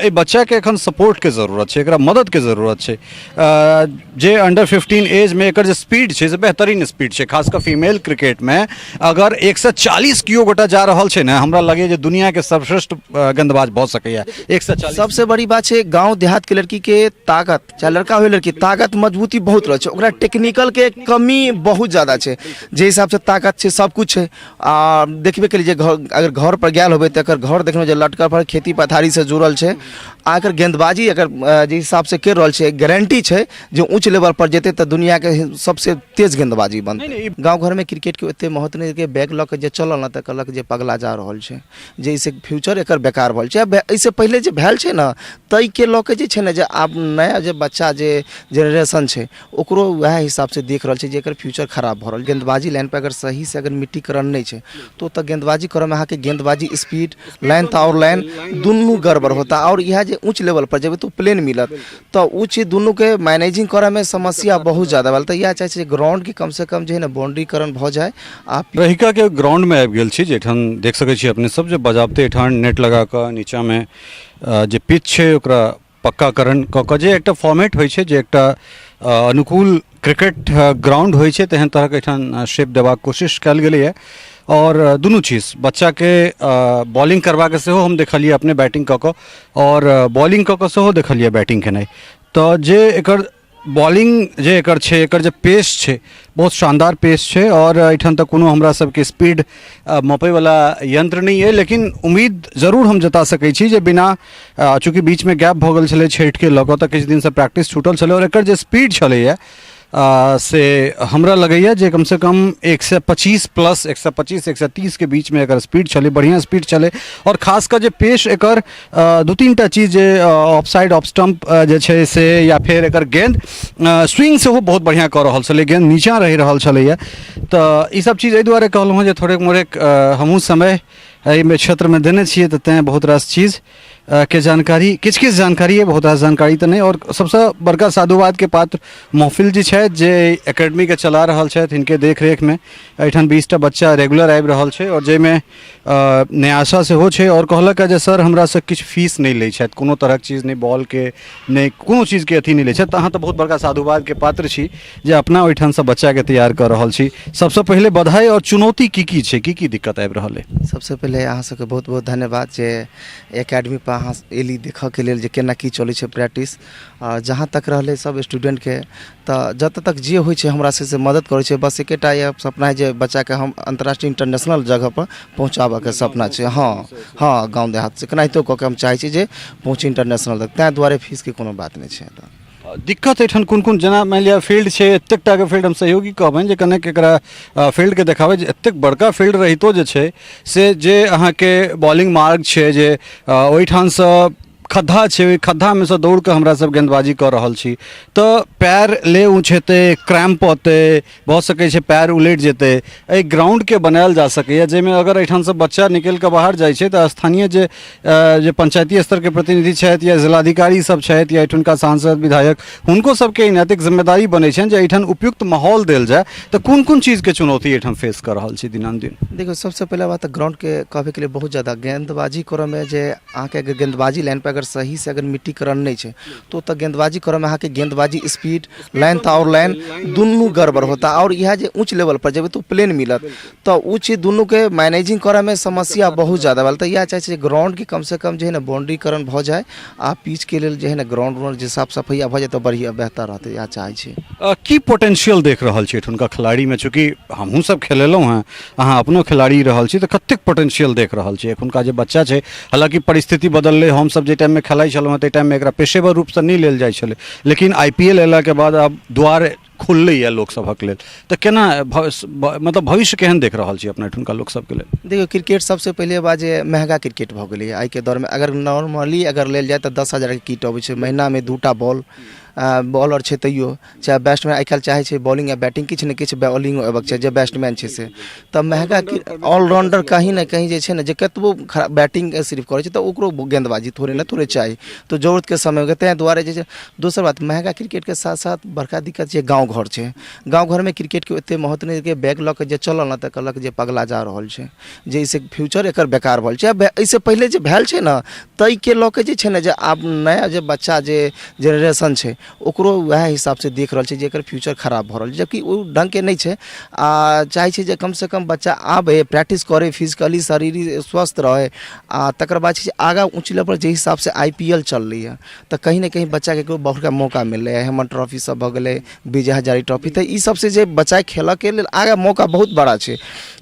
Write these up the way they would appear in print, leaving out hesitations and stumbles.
एहि बच्चाके एखन सपोर्टके जरूरत छै, एकरा मददके जरूरत छै। जे अंडर 15 एजमे एकर जे स्पीड छै से बेहतरीन स्पीड छै। खास कऽ फीमेल क्रिकेटमे अगर 140 किओ गोटा जा रहल छै ने, हमरा लगैए जे दुनिआके सर्वश्रेष्ठ गेंदबाज भऽ सकैए 140। सबसे बड़ी बात छै गाँव देहातके लड़कीके ताकत, चाहे लड़का हो लड़की, ताकत मजबूती बहुत रहै छै, ओकरा टेक्निकलके कमी बहुत ज्यादा छै। जे हिसाबसँ ताकत छै, सब किछु छै। आ देखबे केलियै जे घर अगर घर पर गेल होबै तऽ एकर घर देखलहुँ जे लटकल पर खेती पथारीसँ जुड़ल छै। आ एकर गेंदबाजी एकर जे हिसाबसँ करि रहल छै, गारंटी छै जे ऊँच लेवल पर जेतै तऽ दुनिआके सबसँ तेज गेंदबाजी बनतै। गाँव घरमे क्रिकेटके ओते महत्व नहि देलकै। बैग लऽ कऽ जे चलल ने तऽ कहलक जे पगला जा रहल छै, जे एहिसँ फ्यूचर एकर बेकार भऽ छै। एहिसँ पहिले जे भेल छै ने, ताहिके लऽ कऽ जे छै ने जे आब नया जे बच्चा जे जेनरेशन छै, ओकरो वएह हिसाबसँ देख रहल छै जे एकर फ्यूचर खराब भऽ रहल। गेंदबाजी लाइनपर अगर सहीसँ अगर मिट्टीकरण नहि छै तऽ ओतऽ गेंदबाजी करऽमे अहाँके गेंदबाजी स्पीड, लाइन आओर लाइन दुनू गड़बड़ होता। आओर इएह जे ऊँच लेवलपर जेबै तऽ ओ प्लेन मिलत, तऽ ओ चीज दुनूके मैनेजिंग करऽमे समस्या बहुत ज्यादा भेल। तऽ इएह चाहै छै जे ग्राउंडके कमसँ कम जे हइ ने बाउंड्रीकरण भऽ जाय। आ रहिकाके ग्राउंडमे आबि गेल छी, जाहिठाम देख सकै छी अपने सब जे बजाबते एहिठाम नेट लगा कऽ नीचाँमे जे पिच छै ओकरा पक्काकरण कऽ कऽ जे एकटा फॉर्मेट होइ छै, जे एकटा अनुकूल क्रिकेट ग्राउंड होइ छै, तेहन तरहके एहिठाम शेप देबाक कोशिश कयल गेलैए। आओर दुनू चीज बच्चाके बॉलिंग करबाके सेहो हम देखलियै अपने बैटिंग कऽ कऽ, आओर बॉलिंग कऽ कऽ सेहो देखलियै बैटिंग केनाइ। तऽ जे एकर बॉलिंग जे एकर छै, एकर जे पेस छै, बहुत शानदार पेस छै। आओर एहिठाम तऽ कोनो हमरा सबके स्पीड मपैवला यन्त्र नहि अइ, लेकिन उम्मीद जरूर हम जता सकै छी जे बिना चूँकि बीचमे गैप भऽ गेल छलै छठिके लऽ कऽ, तऽ किछु दिनसँ प्रैक्टिस छूटल छलै। आओर एकर जे स्पीड छलैए से हमरा लगैए जे कमसँ कम 125 प्लस, 125 130के बीचमे एकर स्पीड छलै, बढ़िआँ स्पीड छलै। आओर खास कऽ जे पेस एकर दू तीन टा चीज जे ऑफ साइड, ऑफ स्टम्प जे छै से, या फेर एकर गेंद स्विंग सेहो बहुत बढ़िआँ कऽ रहल छलै, गेंद नीचाँ रहि रहल छलैए। तऽ ईसब चीज एहि दुआरे कहलहुँ हँ जे थोड़ेक मोड़ेक हमहूँ समय एहिमे क्षेत्रमे देने छियै, तऽ तैँ बहुत रास चीज के जानकारी, किछु किछु जानकारी अइ, बहुत रास जानकारी तऽ नहि। आओर सबसँ बड़का साधुवादके पात्र मोहफिल जी छथि जे एकेडमीके चला रहल छथि। हिनके देखरेखमे एहिठाम 20टा बच्चा रेगुलर आबि रहल छै, आओर जाहिमे न्यासा सेहो छै। आओर कहलक जे सर हमरासँ किछु फीस नहि लै छथि, कोनो तरहक चीज नहि, बॉलके नहि, कोनो चीजके अथी नहि लै छथि। तऽ अहाँ तऽ बहुत बड़का साधुवादके पात्र छी जे अपना ओहिठामसँ बच्चाके तैयार कऽ रहल छी। सबसँ पहिले बधाई। आओर चुनौती की की छै, की की दिक्कत आबि रहल अइ? सबसँ पहिले अहाँ सबके बहुत बहुत धन्यवाद जे एकेडमी पर अहाँ एली देखऽके लेल जे केना की चलै छै प्रैक्टिस। आ जहाँ तक रहलै सब स्टूडेंटके, तऽ जतऽ तक जे होइ छै हमरा सबसँ मदद करै छै। बस एकेटा यऽ सपना जे बच्चाके हम अन्तर्राष्ट्रीय, इंटरनेशनल जगहपर पहुँचाबऽके सपना छै। हँ हँ, गाँव देहातसँ केनाहितो कऽ कऽ हम चाहै छी जे पहुँची इंटरनेशनल तक, ताहि दुआरे फीसके कोनो बात नहि छै एतऽ। दिक्कत एहिठाम कोन कोन? जेना मानि लिअ फील्ड छै, एतेक टाके फील्ड, हम सहयोगी कहबनि जे कनेक एकरा फील्डके देखाबै जे एतेक बड़का फील्ड रहितो जे छै से जे अहाँके बॉलिंग मार्ग छै, जे ओहिठामसँ खद्धा छै, ओहि खद्धामे सँ दौड़ कऽ हमरा सब गेंदबाजी कऽ रहल छी, तऽ पैर ले ऊँच हेतै, क्रैम्प अतै, भऽ सकै छै पैर उलटि जेतै। एहि ग्राउंडके बनायल जा सकैए, जाहिमे अगर एहिठामसँ बच्चा निकलि कऽ बाहर जाइ छै तऽ स्थानीय जे जे पंचायती स्तरके प्रतिनिधि छथि या जिलाधिकारी सब छथि या एहिठुनका सांसद, विधायक, हुनको सबके ई नैतिक जिम्मेदारी बनै छनि जे एहिठाम उपयुक्त माहौल देल जाय। तऽ कोन कोन चीजके चुनौती एहिठाम फेस कऽ रहल छी दिनानुदिन? देखियौ, सबसँ पहिले बात तऽ ग्राउंडके कहबैके लिए बहुत ज्यादा गेंदबाजी करऽमे जे अहाँके अगर गेंदबाजी लाइनपर अगर सहीसँ अगर मिट्टीकरण नहि छै तऽ ओतऽ गेंदबाजी करऽमे अहाँके गेंदबाजी स्पीड, लाइन आओर लाइन दुनू गड़बड़ होता। आओर इएह जे ऊँच लेवलपर जेबै तऽ ओ प्लेन मिलत, तऽ ओ चीज दुनूके मैनेजिंग करऽमे समस्या बहुत ज्यादा भेल। तऽ इएह चाहै छी जे ग्राउंडके कमसँ कम जे हइ ने बाउंड्रीकरण भऽ जाय आ पिचके लेल जे हइ ने ग्राउंड उराउंड जे साफ सफैया भऽ जाय तऽ बढ़िआँ, बेहतर रहतै, इएह चाहै छी। की पोटेंशियल देख रहल छी एठुनका खिलाड़ीमे? चूँकि हमहूँ सब खेलेलहुँ हेँ, अहाँ अपनो खिलाड़ी रहल छी, तऽ कतेक पोटेंशियल देख रहल छी एखुनका जे बच्चा छै? हालाँकि परिस्थिति बदललै, हमसब जाहि टाइममे खेलाइ छलहुँ हेँ ताहि टाइममे एकरा पेशेवर रूपसँ नहि लेल जाइ छलै, लेकिन I P L अयलाके बाद आब द्वार खुललैए लोकसभक लेल। तऽ केना मतलब भविष्य केहन देख रहल छी अपना एठुनका लोकसभके लेल? देखियौ, क्रिकेट सबसँ पहिले बात जे महगा क्रिकेट भऽ गेलैए आइके दौरमे। अगर नॉर्मली अगर लेल जाय तऽ 10,000के किट अबै छै, महीनामे 2टा बॉल। बॉलर छै तैयो चाहे बैट्समैन आइ काल्हि चाहै छै बॉलिंग या बैटिंग किछु ने किछु बॉलिंग अयबाक चाही जे बैट्समैन छै से तऽ महगा ऑलराउंडर कहीं ने कहीं जे छै ने जे कतबो खराब बैटिंग सिर्फ करै छै तऽ ओकरो गेंदबाजी थोड़े ने थोड़े चाही तऽ जरूरतके समयमे ताहि दुआरे जे छै दोसर बात महगा क्रिकेटके साथ साथ बड़का दिक्कत छै गाँव घर छै गाँव घरमे क्रिकेटके ओतेक महत्व नहि देलकै बैग लऽ कऽ जे चलल ने तऽ कहलक जे पगला जा रहल छै जे एहिसँ फ्यूचर एकर बेकार भऽ छै एहिसँ पहिले जे भेल छै ने ताहिके लऽ कऽ जे छै ने जे आब नया जे बच्चा जे जेनरेशन छै ओकरो वएह हिसाबसँ देख रहल छै जे एकर फ्यूचर खराब भऽ रहल छै जबकि ओ ढङ्गके नहि छै आओर चाहै छै जे कमसँ कम बच्चा आबै प्रैक्टिस करै फिजिकली शारीरिक स्वस्थ रहै आओर तकर बाद छै आगाँ ऊँच लेवलपर जाहि हिसाबसँ I P L चललैए तऽ कहीं ने कहीं बच्चाके एगो बड़का मौका मिललै हेमन्त ट्रॉफी सब भऽ गेलै विजय हजारे ट्रॉफी तऽ ई सबसँ जे बच्चा खेलऽके लेल आगाँ मौका बहुत बड़ा छै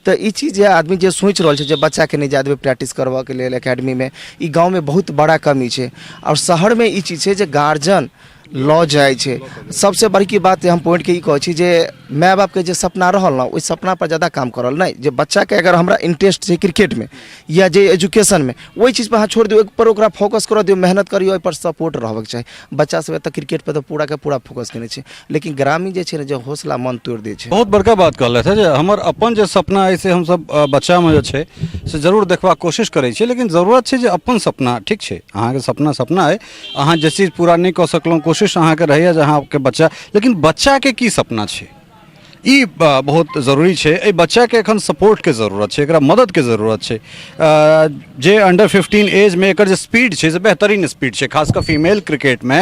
तऽ ई चीज जे आदमी जे सोचि रहल छै जे बच्चाके नहि जाय देबै प्रैक्टिस करबऽके लेल एकेडमीमे ई गाँवमे बहुत बड़ा कमी छै आओर शहरमे ई चीज छै जे गार्जियन लऽ जाइ छै सबसँ बड़की बात हम पॉइंटके ई कहै छी जे माय बापके जे सपना रहल ने ओहि सपनापर जादा काम करल नहि जे बच्चाके अगर हमरा इंटरेस्ट छै क्रिकेटमे या जे एजुकेशनमे ओहि चीजपर अहाँ छोड़ि दियौ ओहिपर ओकरा फोकस करऽ दियौ मेहनत करियौ ओहिपर सपोर्ट रहबाक चाही बच्चा सब एतऽ क्रिकेटपर तऽ पूराके पूरा फोकस केने छै लेकिन ग्रामीण जे छै ने जे हौसला मन तोड़ि दै छै बहुत बड़का बात कहलथि हे जे हमर अपन जे सपना अइ से हमसब बच्चामे जे छै से जरूर देखबाक कोशिश करै छियै लेकिन जरूरत छै जे अपन सपना ठीक छै अहाँके सपना सपना अइ अहाँ जे चीज पूरा नहि कऽ सकलहुँ कोशिश अहाँके रहैए जे अहाँके बच्चा लेकिन बच्चाके की सपना छै ई बहुत जरूरी छै एहि बच्चाके एखन सपोर्टके जरूरत छै एकरा मददके जरूरत छै जे अंडर 15 एजमे एकर जे स्पीड छै से बेहतरीन स्पीड छै खास कऽ फीमेल क्रिकेटमे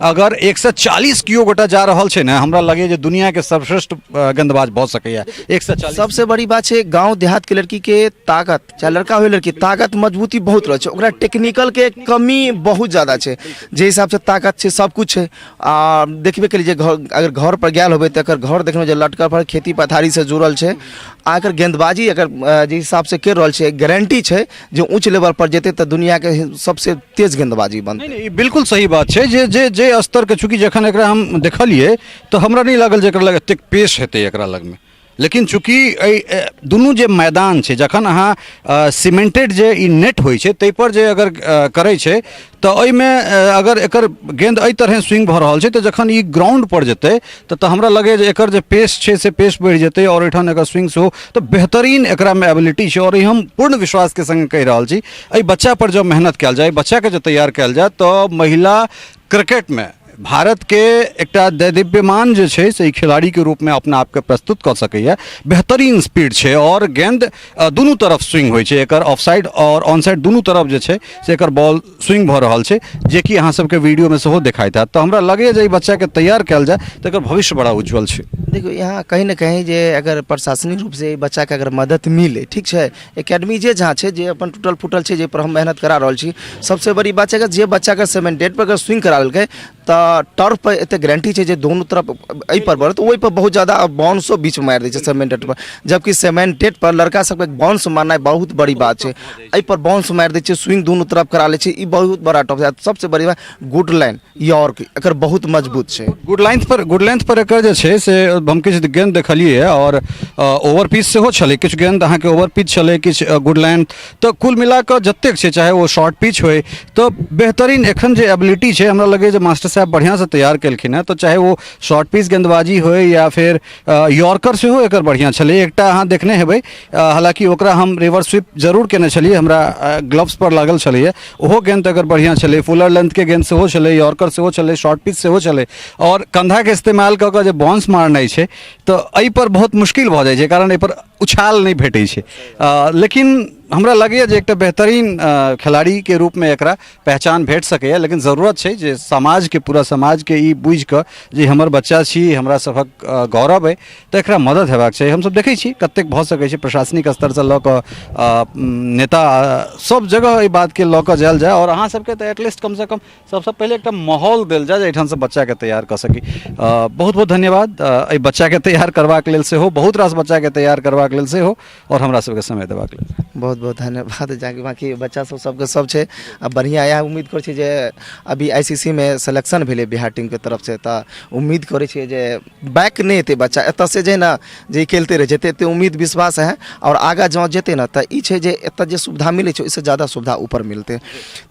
अगर 140 कियो गोटा जा रहल छै ने हमरा लगैए जे दुनिआके सर्वश्रेष्ठ गेंदबाज भऽ सकैए 140। सबसे बड़ी बात छै गाँव देहातके लड़कीके ताकत चाहे लड़का हो लड़की ताकत मजबूती बहुत रहै छै ओकरा टेक्निकलके कमी बहुत ज्यादा छै जे हिसाबसँ ताकत छै सब किछु छै आ देखबे केलियै जे घर अगर घर पर गेल होबै तऽ एकर घर देखलहुँ जे लटकल पर खेती पथारीसँ जुड़ल छै आ एकर गेंदबाजी एकर जे हिसाबसँ करि रहल छै गारंटी छै जे ऊँच लेवल पर जेतै तऽ दुनिआके सबसँ तेज गेंदबाजी बनतै नहि नहि ई बिल्कुल सही बात छै जे जे जे स्तरके चूँकि जखन एकरा हम देखलियै तऽ हमरा नहि लागल जे एकरा लग एतेक पेश हेतै एकरा लगमे लेकिन चूँकि एहि दुनू जे मैदान छै जखन अहाँ सीमेंटेड जे ई नेट होइ छै ताहिपर जे अगर करै छै तऽ एहिमे अगर एकर गेंद एहि तरहे स्विंग भऽ रहल छै तऽ जखन ई ग्राउंडपर जेतै तऽ हमरा लगैए जे एकर जे पेस छै से पेस बढ़ि जेतै आओर एहिठाम एकर स्विंग सेहो तऽ बेहतरीन एकरामे एबिलिटी छै आओर ई हम पूर्ण विश्वासके सङ्ग कहि रहल छी एहि बच्चापर जँ मेहनत कयल जाय एहि बच्चाके जँ तैयार कयल जाय तऽ महिला क्रिकेटमे भारतके एकटा दैदिव्यमान जे छै से ई खिलाड़ीके रूपमे अपना आपके प्रस्तुत कऽ सकैए। बेहतरीन स्पीड छै आओर गेंद दुनू तरफ स्विंग होइ छै, एकर ऑफ साइड आओर ऑन साइड दुनू तरफ जे छै से एकर बॉल स्विंग भऽ रहल छै, जेकि अहाँ सबके वीडियोमे सेहो देखाइत हैत। तऽ हमरा लगैए जे एहि बच्चाके तैयार कयल जाय तऽ एकर भविष्य बड़ा उज्जवल छै। देखियौ यहाँ कहीं ने कहीं जे अगर प्रशासनिक रूपसँ एहि बच्चाके अगर मदद मिलै, ठीक छै, एकेडमी जे जहाँ छै जे अपन टूटल फूटल छै जाहिपर हम मेहनत करा रहल छी, सबसँ बड़ी बात छै अगर जे बच्चाके सेवन डेट पर अगर स्विंग करा लेलकै तऽ टर्फ पर एतेक गारंटी छै जे दुनू तरफ एहिपर बढ़त ओहिपर बहुत ज्यादा बाउंसो बीचमे मारि दै छै सेवन डेट पर, जबकि सेवन डेट पर लड़का सबके बाउंस मारनाइ बहुत बड़ी बात छै, एहिपर बाउंस मारि दै छै, स्विंग दुनू तरफ करा लै छै, ई बहुत बड़ा टॉप छै। सबसँ बड़ी बात गुड लाइन यॉर्क एकर बहुत मजबूत छै। गुड लेंथ पर एकर जे छै से हम किछु गेंद देखलियै आओर ओवर पिच सेहो छलै, किछु गेंद अहाँके ओवर पिच छलै, किछु गुड लेंथ, तऽ कुल मिला कऽ जतेक छै चाहे ओ शॉर्ट पिच होइ तऽ बेहतरीन एखन जे एबिलिटी छै हमरा लगैए जे मास्टर साहब बढ़िआँसँ तैयार केलखिन हेँ, तऽ चाहे ओ शॉर्ट पिच गेंदबाजी होइ या फेर यॉर्कर सेहो एकर बढ़िआँ छलै। एकटा अहाँ देखने हेबै, हालाँकि ओकरा हम रिवर्स स्वीप जरूर केने छलियै, हमरा ग्लव्सपर लागल छलैए, ओहो गेंद एकर बढ़िआँ छलै, फुलर लेंथके गेंद सेहो छलै, यॉर्कर सेहो छलै, शॉर्ट पिच सेहो छलै आओर कन्धाके इस्तेमाल कऽ कऽ जे बाउंस मारनाइ छै तऽ एहिपर बहुत मुश्किल भऽ जाइ छै, कारण एहिपर उछाल नहि भेटै छै, लेकिन हमरा लगैए जे एकटा बेहतरीन खेलाड़ीके रूपमे एकरा पहचान भेट सकैए। लेकिन जरूरत छै जे समाजके, पूरा समाजके ई बुझिकऽ जे हमर बच्चा छी, हमरा सभक गौरव अइ, तऽ एकरा मदद हेबाक चाही। हमसब देखै छी कतेक भऽ सकै छै प्रशासनिक स्तरसँ लऽ कऽ नेता सब जगह एहि बातके लऽ कऽ जायल जाय आओर अहाँ सबके तऽ एटलीस्ट कमसँ कम सबसँ पहिले एकटा माहौल देल जाय जाहिठामसँ बच्चाके तैयार कऽ सकी। बहुत बहुत धन्यवाद एहि बच्चाके तैयार करबाक लेल सेहो, बहुत रास बच्चाके तैयार करबाक करबाक लेल सेहो आओर हमरा सबके समय देबाक लेल। बहुत बहुत धन्यवाद। जाकि बाँकी बच्चा सब सबके सब छै आ बढ़िआँ इएह उम्मीद करै छी जे अभी आई सी सी मे सिलेक्शन भेलै बिहार टीमके तरफसँ, तऽ उम्मीद करै छियै जे बैक नहि एतै बच्चा एतऽसँ जे ने जे खेलते रहै जेतै, एते उम्मीद विश्वास है। आओर आगाँ जँ जेतै ने तऽ ई छै जे एतऽ जे सुविधा मिलै छै ओहिसँ ज्यादा सुविधा ऊपर मिलतै।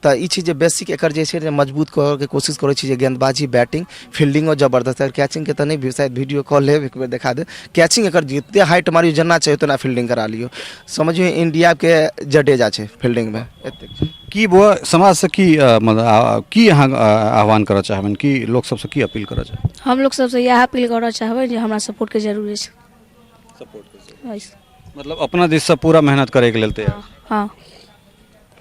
तऽ ई छै जे बेसिक एकर जे छै मजबूत करऽके कोशिश करै छी जे गेंदबाजी, बैटिंग, फील्डिंगो जबरदस्त है। कैचिंगके तऽ नहि, शायद वीडियो कॉल लेब एक बेर देखा देब। कैचिंग एकर जते हाइट मारियौ जेना चाही तेना फील्डिंग करा लियौ, समझियौ इंडियाके जडेजा छै फील्डिंगमे एतेक छै। की बौआ समाजसँ की मतलब की अहाँ आह्वान करऽ चाहबनि, की लोक सबसँ की अपील करऽ चाहबनि? हम लोग सबसँ इएह अपील करऽ चाहबै जे हमरा सपोर्टके जरूरी छै। सपोर्ट मतलब अपना दिससँ पूरा मेहनत करैके लेल तैयार? हँ,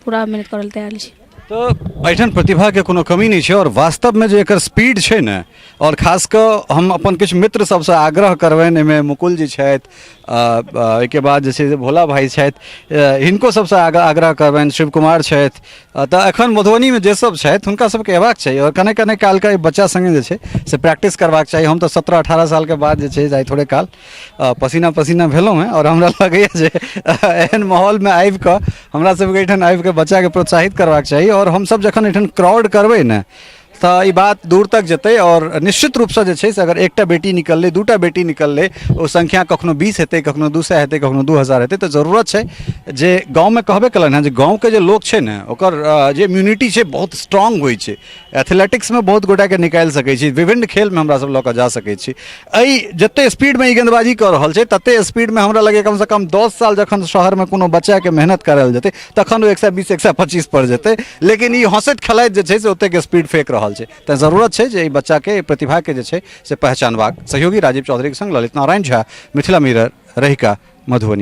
पूरा मेहनत करै लए तैयार छी। तऽ एहिठाम प्रतिभाके कोनो कमी नहि छै आओर वास्तवमे जे एकर स्पीड छै ने, आओर खास कऽ हम अपन किछु मित्र सबसँ आग्रह करबनि, एहिमे मुकुल जी छथि, ओहिके बाद जे छै से भोला भाइ छथि, हिनको सबसँ आग्रह करबनि, शिव कुमार छथि, तऽ एखन मधुबनीमे जे सब छथि हुनका सबके अयबाक चाही आओर कने कने कालके एहि बच्चा सङ्गे जे छै से प्रैक्टिस करबाक चाही। हम तऽ 17-18 सालके बाद जे छै से आइ थोड़े काल पसीना पसीना भेलहुँ हेँ आओर हमरा लगैए जे एहन माहौलमे आबि कऽ हमरा सबके एहिठाम आबि कऽ बच्चाके प्रोत्साहित करबाक चाही। आओर हमसब जखन एहिठाम क्राउड करबै ने तऽ ई बात दूर तक जेतै आओर निश्चित रूपसँ जे छै से अगर एकटा बेटी निकललै, दूटा बेटी निकललै, ओ संख्या कखनो 20 हेतै, कखनो 200 हेतै, कखनो 2000 हेतै। तऽ जरूरत छै जे गाँवमे कहबे केलनि हेँ जे गाँवके जे लोक छै ने ओकर जे इम्यूनिटी छै बहुत स्ट्रांग होइ छै। एथलेटिक्समे बहुत गोटाके निकालि सकै छी, विभिन्न खेलमे हमरा सब लऽ कऽ जा सकै छी। एहि जते स्पीडमे ई गेंदबाजी कऽ रहल छै तते स्पीडमे हमरा लगैए कमसँ कम 10 साल जखन शहरमे कोनो बच्चाके मेहनत करायल जेतै तखन ओ 120 125 पर जेतै, लेकिन ई हँसैत खेलाइत जे छै से ओतेक स्पीड फेंक रहल छै। तैँ जरूरत छै जे एहि बच्चाके, एहि प्रतिभाके जे छै से पहचानबाक। सहयोगी राजीव चौधरीके संग ललित नारायण झा, मिथिला मिरर, रहिका, मधुबनी।